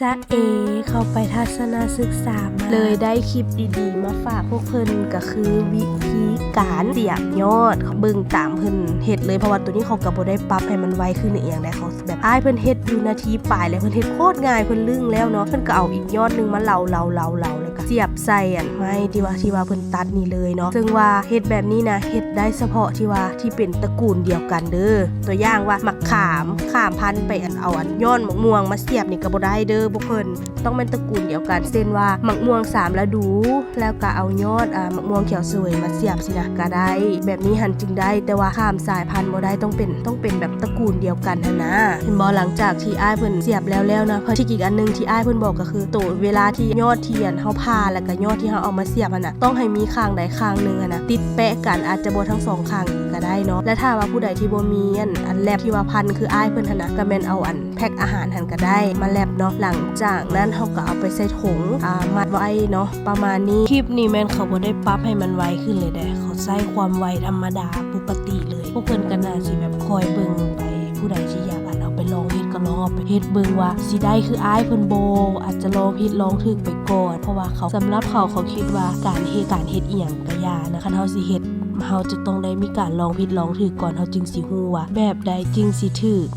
ຈ໊ະເອ ເຂົ້າໄປທັດສະນະສຶກສາມາ ເລີຍໄດ້ຄລິບດີໆມາຝາກພວກເພິ່ນ ກໍຄືວິທີການສຽບຍອດ ເບິ່ງຕາມເພິ່ນເຮັດເລີຍ ເພາະວ່າໂຕນີ້ເຂົາກໍບໍ່ໄດ້ປັບໃຫ້ມັນໄວຂຶ້ນອີ່ຫຍັງໃດ ເຂົາແບບ ອ້າຍເພິ່ນເຮັດຢູ່ນາທີປາຍ ແລ້ວເພິ່ນເຮັດໂຄດງ່າຍ ເພິ່ນລຶ້ງແລ້ວເນາະ ເພິ່ນກໍເອົາອີກຍອດໜຶ່ງມາເລົາໆໆ ແລ້ວກໍສຽບໃສ່ອັນໄມ້ທີ່ວ່າ ທີ່ວ່າເພິ່ນຕັດນີ້ເລີຍເນາະ ເຊິ່ງວ່າເຮັດແບບນີ້ນະ ເຮັດໄດ້ສະເພາະທີ່ວ່າ ທີ່ເປັນຕະກູນດຽວກັນເດີ້ ຕົວຢ່າງວ່າໝາກຂາມ ຂາມພັນໄປອັນ ເອົາອັນຍອດໝາກມ່ວງມາສຽບນີ້ກໍບໍ່ໄດ້ເດີ້ພວກເພິ່ນ ຕ້ອງແມ່ນຕະກູນດຽວກັນ ເຊັ່ນວ່າໝາກມ່ວງສາມລະດູ ແລ້ວກໍເອົາຍອດ ອາ ໝາກມ່ວງຂຽວສະເຫວີຍມາສຽບຊີ້ນະ ກໍໄດ້ ແບບນີ້ຫັ້ນຈຶ່ງໄດ້ ແຕ່ວ່າຂ້າມສາຍພັນບໍ່ໄດ້ ຕ້ອງເປັນ ຕ້ອງເປັນແບບຕະກູນດຽວກັນຫັ້ນນະ ເຫັນບໍ່ ຫຼັງຈາກທີ່ອ້າຍເພິ່ນສຽບແລ້ວໆນະ ທີ່ອີກອັນໜຶ່ງທີ່ອ້າຍເພິ່ນບອກກໍຄື ໂຕເວລາທີ່ຍອດທີ່ອັນເຮົາຜ່າ ແລ້ວກໍຍອດທີ່ເຮົາເອົາມາສຽບຫັ້ນນະ ຕ້ອງໃຫ້ມີຂ້າງໃດຂ້າງໜຶ່ງຫັ້ນນະ ຕິດແປະກັນ ອາດຈະບໍ່ທັງສອງຂ້າງກໍໄດ້ເນາະ ແລະ ຖ້າວ່າຜູ້ໃດທີ່ບໍ່ມີອັນ ອັນແລັບທີ່ວ່າພັນຄືອ້າຍເພິ່ນຫັ້ນນະ ກໍແມ່ນເອົາອັນ ແພັກອາຫານຫັ້ນກໍໄດ້ ມາແລັບເນາະ ຫຼັງຈາກນັ້ນເຮົາກໍເອົາໄປໃສ່ຖົງ ອາ ມັດໄວ້ເນາະ ປະມານນີ້ ຄລິບນີ້ແມ່ນເຂົາບໍ່ໄດ້ປັບໃຫ້ມັນໄວຂຶ້ນເລີຍເດ້ ເຂົາໃຊ້ຄວາມໄວທຳມະດາປົກກະຕິເລີຍ ພວກເພິ່ນກໍໜ້າຊິແບບຄອຍເບິ່ງໄປ ຜູ້ໃດທີ່ຢາກອັນເອົາໄປລອງເຮັດກໍລອງເອົາໄປເຮັດເບິ່ງວ່າຊິໄດ້ຄືອ້າຍເພິ່ນບໍ່ ອາດຈະລອງຜິດລອງຖືກໄປກ່ອນ ເພາະວ່າເຂົາ ສຳລັບເຂົາ ເຂົາຄິດວ່າການເຮັດ ການເຮັດອີ່ຫຍັງກໍຢ່ານະ ຄັນເຮົາຊິເຮັດ ເຮົາຈະຕ້ອງໄດ້ມີການລອງຜິດລອງຖືກກ່ອນ ເຮົາຈຶ່ງຊິຮູ້ວ່າແບບໃດຈຶ່ງຊິຖືກ.